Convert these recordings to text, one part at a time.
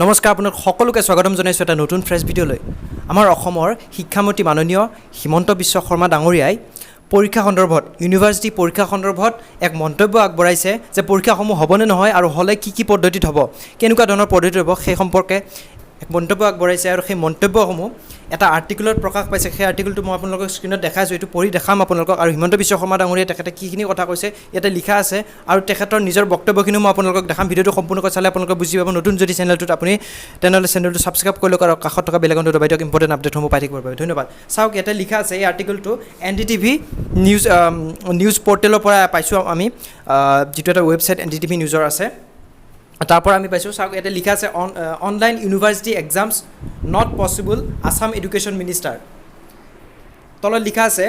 নমস্কাৰ, আপোনাক সকলোকে স্বাগতম জনাইছোঁ এটা নতুন ফ্ৰেছ ভিডিঅ'লৈ। আমাৰ অসমৰ শিক্ষামন্ত্ৰী মাননীয় হিমন্ত বিশ্ব শৰ্মা ডাঙৰীয়াই পৰীক্ষা সন্দৰ্ভত, ইউনিভাৰ্চিটি পৰীক্ষা সন্দৰ্ভত এক মন্তব্য আগবঢ়াইছে যে পৰীক্ষাসমূহ হ'বনে নহয় আৰু হ'লে কি কি পদ্ধতিত হ'ব, কেনেকুৱা ধৰণৰ পদ্ধতিত হ'ব, সেই সম্পৰ্কে এক মন্তব্য আগবঢ়াইছে। আৰু সেই মন্তব্যসমূহ এটা আৰ্টিকলত প্ৰকাশ পাইছে। সেই আৰ্টিকলটো মই আপোনালোকক স্ক্ৰীণত দেখাইছোঁ, এইটো পঢ়ি দেখাম আপোনালোকক। আৰু হিমন্ত বিশ্ব শৰ্মা ডাঙৰীয়াই তেখেতে কিখিনি কথা কৈছে ইয়াতে লিখা আছে আৰু তেখেতৰ নিজৰ বক্তব্যখিনিও মই আপোনালোকক দেখাম। ভিডিঅ'টো সম্পূৰ্ণকৈ চালে আপোনালোকে বুজি পাব। নতুন যদি চেনেলটোত আপুনি, তেনেহ'লে চেনেলটো ছাবস্ক্ৰাইব কৰি লওক আৰু কাষত থকা বেল আইকনটো দবাই দিয়ক ইম্পৰ্টেণ্ট আপডেটসমূহ পাই থাকিবৰ বাবে। ধন্যবাদ। চাওক, ইয়াতে লিখা আছে, এই আৰ্টিকলটো এনডিটিভি নিউজ নিউজ পৰ্টেলৰ পৰা পাইছোঁ আমি, যিটো এটা ৱেবছাইট এনডিটিভি নিউজৰ আছে, তাৰ পৰা আমি পাইছোঁ। চাওক, ইয়াতে লিখা আছে, "Online university exams not possible, Assam education minister"। তলত লিখা আছে,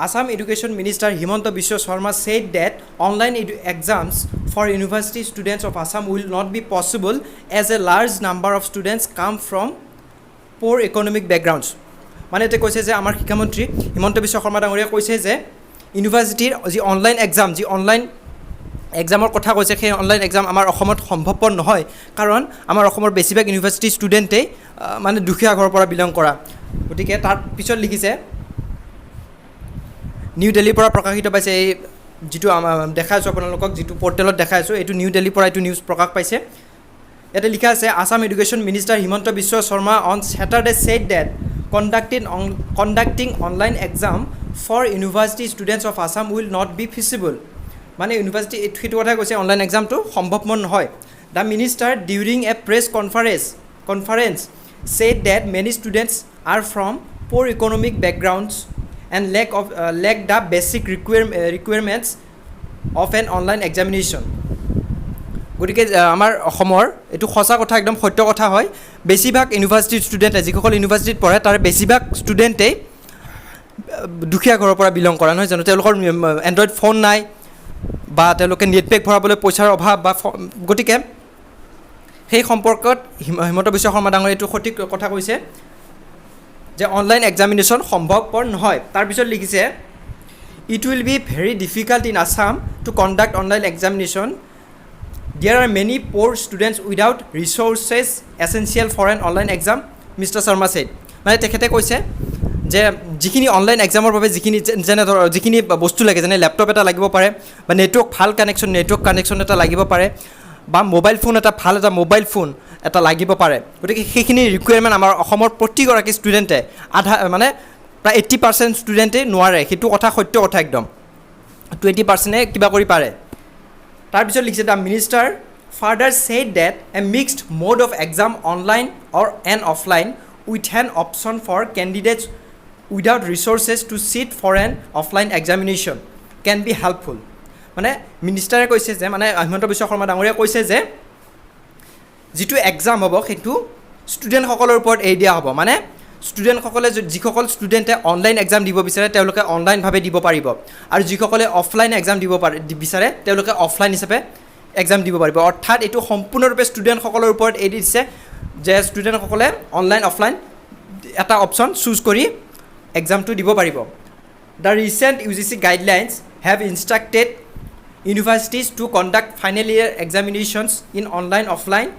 "Assam Education Minister Himanta Biswa Sarma said that online exams for university students of Assam will not be possible as a large number of students come from poor economic backgrounds." মানে এতিয়া কৈছে যে আমাৰ শিক্ষামন্ত্ৰী হিমন্ত বিশ্ব শৰ্মা ডাঙৰীয়াই কৈছে যে ইউনিভাৰ্চিটিৰ যি অনলাইন এক্সাম, যি অনলাইন এক্সামৰ কথা কৈছে, সেই অনলাইন এক্সাম আমাৰ অসমত সম্ভৱপৰ নহয়, কাৰণ আমাৰ অসমৰ বেছিভাগ ইউনিভাৰ্চিটি ষ্টুডেণ্টেই মানে দুখীয়া ঘৰৰ পৰা বিলং কৰা। গতিকে তাৰ পিছত লিখিছে, নিউ দিল্লীৰ পৰা প্ৰকাশিত পাইছে। এই যিটো আমাৰ দেখাই আছোঁ আপোনালোকক, যিটো পৰ্টেলত দেখাই আছোঁ, এইটো নিউ দিল্লীৰ পৰা এইটো নিউজ প্ৰকাশ পাইছে। ইয়াতে লিখা আছে, "Assam Education Minister Himanta Biswa Sarma on Saturday said that conducting online exam for university students of Assam will not be feasible." মানে ইউনিভাৰ্চিটি সেইটো কথাই কৈছে, অনলাইন এক্সামটো সম্ভৱপৰ নহয়। The minister, during a press conference, said that many students are from poor economic backgrounds and lack the basic requirements of an online examination. গতিকে আমাৰ অসমৰ এইটো সঁচা কথা, একদম সত্য কথা হয়, বেছিভাগ ইউনিভাৰ্চিটিৰ ষ্টুডেণ্টে, যিসকল ইউনিভাৰ্চিটিত পঢ়ে, তাৰে বেছিভাগ ষ্টুডেণ্টেই দুখীয়া ঘৰৰ পৰা বিলং কৰা, নহয় জানো? তেওঁলোকৰ এণ্ড্ৰইড ফোন নাই বা তেওঁলোকে নেট পেক ভৰাবলৈ পইচাৰ অভাৱ বা গতিকে সেই সম্পৰ্কত হিমন্ত বিশ্ব শৰ্মা ডাঙৰীয়াই এইটো সঠিক কথা কৈছে যে অনলাইন এক্সামিনেশ্যন সম্ভৱপৰ নহয়। তাৰপিছত লিখিছে, "It will be very difficult in Assam to conduct online examination. There are many poor students without resources essential for an online exam," Mr. Sarma said. মানে তেখেতে কৈছে যে যিখিনি অনলাইন এক্সামৰ বাবে যিখিনি যেনে ধৰক যিখিনি বস্তু লাগে, যেনে লেপটপ এটা লাগিব পাৰে বা নেটৱৰ্ক ভাল কানেকশ্যন, নেটৱৰ্ক কানেকশ্যন এটা লাগিব পাৰে বা মোবাইল ফোন এটা, ভাল এটা মোবাইল ফোন এটা লাগিব পাৰে। গতিকে সেইখিনি ৰিকুৱাৰমেণ্ট আমাৰ অসমৰ প্ৰতিগৰাকী ষ্টুডেণ্টে আধা, মানে প্ৰায় 80% ষ্টুডেণ্টেই নোৱাৰে। সেইটো কথা সত্য কথা একদম। 20%-এ কিবা কৰি পাৰে। তাৰপিছত লিখিছে, "The minister further said that a mixed mode of exam, online or and offline, with an option for candidates without resources to sit for an offline examination, can be helpful." মানে মিনিষ্টাৰে কৈছে যে, মানে হিমন্ত বিশ্ব শৰ্মা ডাঙৰীয়াই কৈছে যে যিটো এক্সাম হ'ব, সেইটো ষ্টুডেণ্টসকলৰ ওপৰত এৰি দিয়া হ'ব। মানে ষ্টুডেণ্টসকলে, যিসকল ষ্টুডেণ্টে অনলাইন এক্সাম দিব বিচাৰে, তেওঁলোকে অনলাইনভাৱে দিব পাৰিব আৰু যিসকলে অফলাইন এক্সাম দিব পাৰে বিচাৰে, তেওঁলোকে অফলাইন হিচাপে এক্সাম দিব পাৰিব। অৰ্থাৎ এইটো সম্পূৰ্ণৰূপে ষ্টুডেণ্টসকলৰ ওপৰত এৰি দিছে যে ষ্টুডেণ্টসকলে অনলাইন, অফলাইন এটা অপশ্যন চুজ কৰি এক্সামটো দিব পাৰিব। "The recent UGC guidelines have instructed universities to conduct final year examinations in online, offline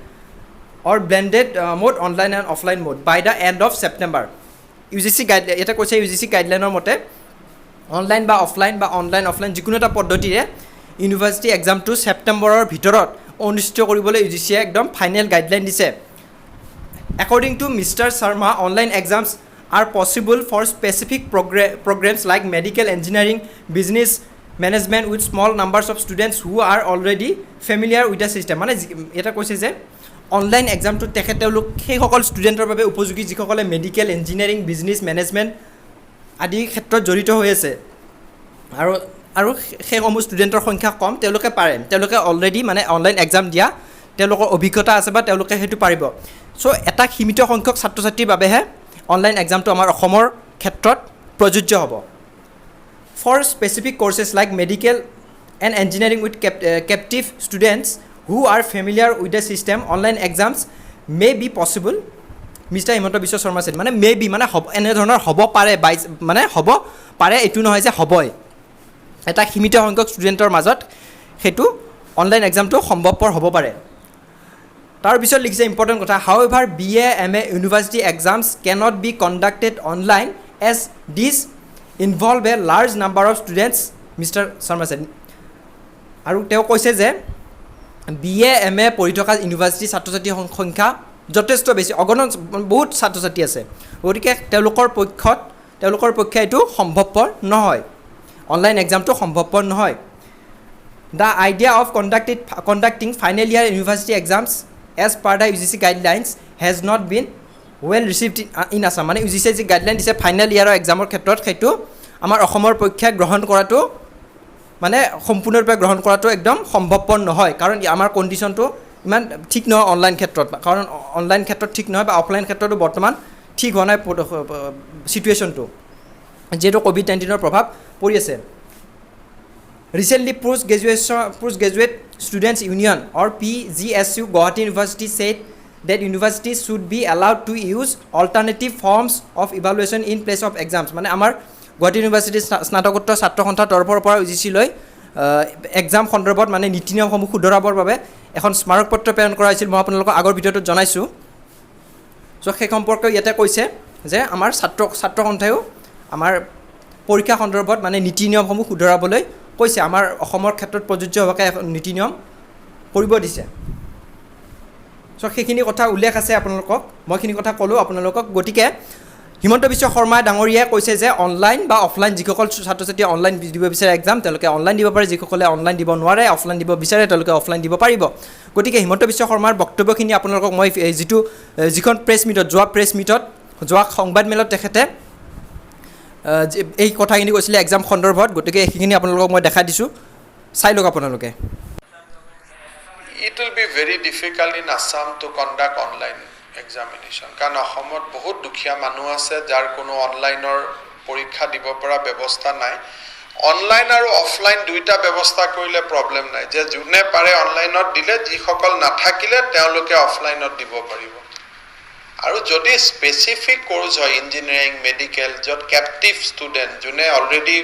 or blended mode, online and offline mode, by the end of September." UGC guide ইয়াতে কৈছে, UGC গাইডলাইনৰ মতে online বা offline বা online offline যিকোনো এটা পদ্ধতিৰে university এক্সামটো ছেপ্টেম্বৰৰ ভিতৰত অনুষ্ঠিত কৰিবলৈ ইউজিচিয়ে একদম ফাইনেল গাইডলাইন দিছে। According to Mr. Sarma, online exams are possible for specific programs like medical, engineering, business management with small numbers of students who are already familiar with the system. মানে ইয়াতে কৈছে যে অনলাইন এক্সামটোত তেখেত তেওঁলোক সেইসকল ষ্টুডেণ্টৰ বাবে উপযোগী, যিসকলে মেডিকেল, ইঞ্জিনিয়াৰিং, বিজনেছ মেনেজমেণ্ট আদি ক্ষেত্ৰত জড়িত হৈ আছে আৰু সেইসমূহ ষ্টুডেণ্টৰ সংখ্যা কম। তেওঁলোকে পাৰে, তেওঁলোকে অলৰেডি মানে অনলাইন এক্সাম দিয়া তেওঁলোকৰ অভিজ্ঞতা আছে বা তেওঁলোকে সেইটো পাৰিব। চ' এটা সীমিত সংখ্যক ছাত্ৰ ছাত্ৰীৰ বাবেহে অনলাইন এক্সামটো আমাৰ অসমৰ ক্ষেত্ৰত প্ৰযোজ্য হ'ব। "For specific courses like medical and engineering with captive students who are familiar with the system, online exams may be possible," Mr. Himanta Biswa Sarma said. মানে মে বি মানে হ'ব, এনেধৰণৰ হ'ব পাৰে, বাই মানে হ'ব পাৰে, এইটো নহয় যে হ'বই। এটা সীমিত সংখ্যক ষ্টুডেণ্টৰ মাজত সেইটো অনলাইন এক্সামটো সম্ভৱপৰ হ'ব পাৰে। তাৰপিছত লিখিছে ইম্পৰ্টেণ্ট কথা, "However, BA, MA university exams cannot B conducted online as this involve a large number of students," mister Sharma said. আৰু তেওঁ কৈছে যে বি এ, এম এ পঢ়ি থকা ইউনিভাৰ্চিটিৰ ছাত্ৰ ছাত্ৰীৰ সংখ্যা যথেষ্ট বেছি, অগণন বহুত ছাত্ৰ ছাত্ৰী আছে। গতিকে তেওঁলোকৰ পক্ষে এইটো সম্ভৱপৰ নহয়, অনলাইন এক্সামটো সম্ভৱপৰ নহয়। "The idea of conducting final year university exams as per the UGC guidelines has not been well received in Assam." মানে ইউ জি চিয়ে যি গাইডলাইন দিছে ফাইনেল ইয়াৰৰ এক্সামৰ ক্ষেত্ৰত, সেইটো আমাৰ অসমৰ পক্ষে গ্ৰহণ কৰাটো, মানে সম্পূৰ্ণৰূপে গ্ৰহণ কৰাটো একদম সম্ভৱপৰ নহয়, কাৰণ আমাৰ কণ্ডিশ্যনটো ইমান ঠিক নহয় অনলাইন ক্ষেত্ৰত, কাৰণ অনলাইন ক্ষেত্ৰত ঠিক নহয় বা অফলাইন ক্ষেত্ৰতো বৰ্তমান ঠিক হোৱা নাই চিটুৱেশ্যনটো, যিহেতু ক'ভিড-19ৰ প্ৰভাৱ পৰি আছে। "Recently, Post Graduate Students Union or PGSU, Gauhati University said that universities should be allowed to use alternative forms of evaluation in place of exams." মানে আমাৰ গুৱাহাটী ইউনিভাৰ্চিটিৰ স্নাতকোত্তৰ ছাত্ৰ সন্থাৰ তৰফৰ পৰা ইউ জি চিলৈ এক্সাম সন্দৰ্ভত মানে নীতি নিয়মসমূহ শুধৰাবৰ বাবে এখন স্মাৰকপত্ৰ প্ৰেৰণ কৰা হৈছিল। মই আপোনালোকক আগৰ ভিডিঅ'টোত জনাইছোঁ। চ' সেই সম্পৰ্কে ইয়াতে কৈছে যে আমাৰ ছাত্ৰ সন্থায়ো আমাৰ পৰীক্ষা সন্দৰ্ভত মানে নীতি নিয়মসমূহ শুধৰাবলৈ কৈছে, আমাৰ অসমৰ ক্ষেত্ৰত প্ৰযোজ্য হোৱাকৈ এখন নীতি নিয়ম কৰিব দিছে। চ' সেইখিনি কথা উল্লেখ আছে আপোনালোকক, মই এইখিনি কথা ক'লোঁ আপোনালোকক। গতিকে হিমন্ত বিশ্ব শৰ্মা ডাঙৰীয়াই কৈছে যে অনলাইন বা অফলাইন, যিসকল ছাত্ৰ ছাত্ৰীয়ে অনলাইন দিব বিচাৰে এক্সাম, তেওঁলোকে অনলাইন দিব পাৰে। যিসকলে অনলাইন দিব নোৱাৰে, অফলাইন দিব বিচাৰে, তেওঁলোকে অফলাইন দিব পাৰিব। গতিকে হিমন্ত বিশ্ব শৰ্মাৰ বক্তব্যখিনি আপোনালোকক মই এই যিখন প্ৰেছ মিটত, যোৱা প্ৰেছ মিটত, যোৱা সংবাদমেলত তেখেতে এই কথাখিনি কৈছিলে এক্সাম সন্দৰ্ভত, গতিকে সেইখিনি আপোনালোকক মই দেখাই দিছোঁ, চাই লওক আপোনালোকে। It will be very difficult in Assam to conduct online examination, কাৰণ অসমত বহুত দুখীয়া মানুহ আছে যাৰ কোনো অনলাইনৰ পৰীক্ষা দিব পৰা ব্যৱস্থা নাই। অনলাইন আৰু অফলাইন দুয়োটা ব্যৱস্থা কৰিলে প্ৰব্লেম নাই, যে যোনে পাৰে অনলাইনত দিলে, যিসকল নাথাকিলে তেওঁলোকে অফলাইনত দিব পাৰিব। আৰু যদি স্পেচিফিক কৰ্চ হয়, ইঞ্জিনিয়াৰিং, মেডিকেল, য'ত কেপটিভ ষ্টুডেণ্ট, যোনে অলৰেডি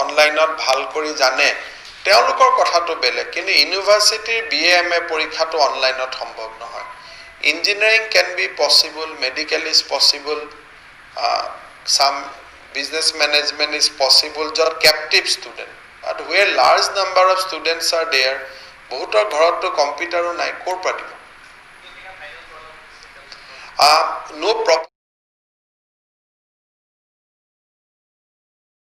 অনলাইনত ভাল কৰি জানে, তেওঁলোকৰ কথাটো বেলেগ। কিন্তু ইউনিভাৰ্চিটিৰ বি এ, এম এ পৰীক্ষাটো অনলাইনত সম্ভৱ নহয়। Engineering can be possible, medical is possible, some business management is possible, য'ত captive student, but where large number of students are there, বহুতৰ ঘৰততো কম্পিউটাৰো নাই, ক'ৰ পৰা দিব? No problem.